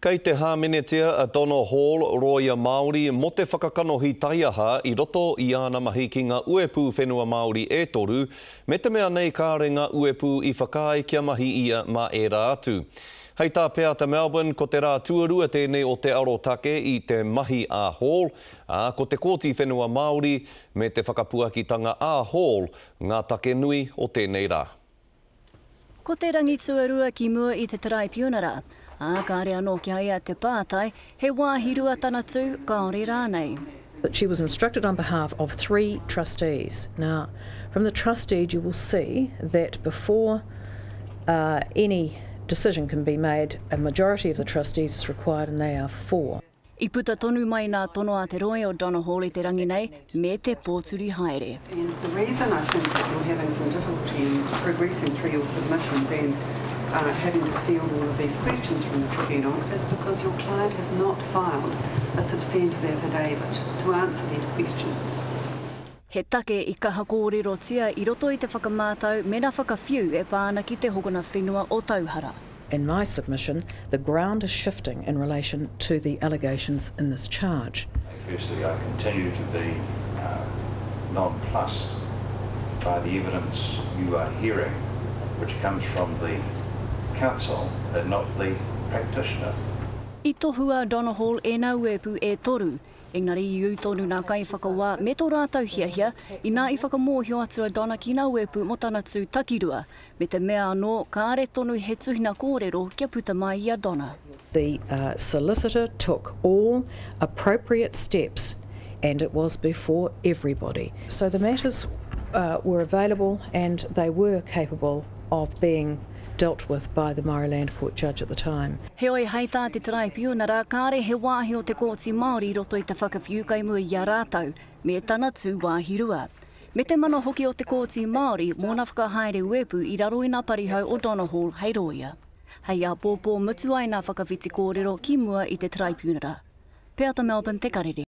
Kei te hāmenetia a Donna Hall, rōia Māori, mō te whakakanohi taiaha i roto i āna mahi ki ngā uepū whenua Māori e toru, me te mea nei kāre ngā uepū i whakaae kia mahi ia mā ērā atu. Hei tā Peata Melbourne, ko te rā tuarua tēnei o te arotake i te mahi a Hall, ā, ko te Kōti Whenua Māori me te whakapuakitanga a Hall ngā take nui o tēnei rā. Ko te rangi tuarua ki mua i te Taraipiunara, ā, kāre anō ki a ia te pātai, he wāhi rua tana tū, kāore rānei. That she was instructed on behalf of three trustees. Now, from the trust deed you will see that before uh, any decision can be made, a majority of the trustees is required and they are four. I puta tonu mai nā tono a te rohe o Donna Hall i te rangi nei, me te pōturi haere. And the reason I think that you're having some difficulty in progressing through your submissions and uh, having to field all of these questions from the tribunal is because your client has not filed a substantive affidavit to answer these questions. He take i kaha kōrerotia i roto i te whakamātau mena whakawhiu e pā ana ki te hokona whenua o Tauhara. In my submission, the ground is shifting in relation to the allegations in this charge. Firstly, I continue to be uh, nonplussed by the evidence you are hearing, which comes from the counsel and not the practitioner. I tohua Donna Hall e nā uepu e toru, Engari i ū tonu nā kaiwhakawā me tō rātou hiahia, inā i whakamōhio atu a Donna ki nā Uepu mō tana tū takirua, me te mea anō, kāre tonu he tuhina kōrero kia puta mai i a Donna. The solicitor took all appropriate steps and it was before everybody. So the matters were available and they were capable of being dealt with by the Māori Land Court judge at the time. Heoi, hei tā te Taraipiunara, kāre he wāhi o te Kōti Māori i roto i te whakawhiu kei mua i a rātou, me tana tū wāhi rua. Me te mana hoki o te Kōti Māori mōna whakahaere uepu i raro i nā parihau o Donna Hall hei rōia. Hei āpōpō mutu ai nā whakawhiti kōrero ki mua i te Taraipiunara. Peata Melbourne Te Karere.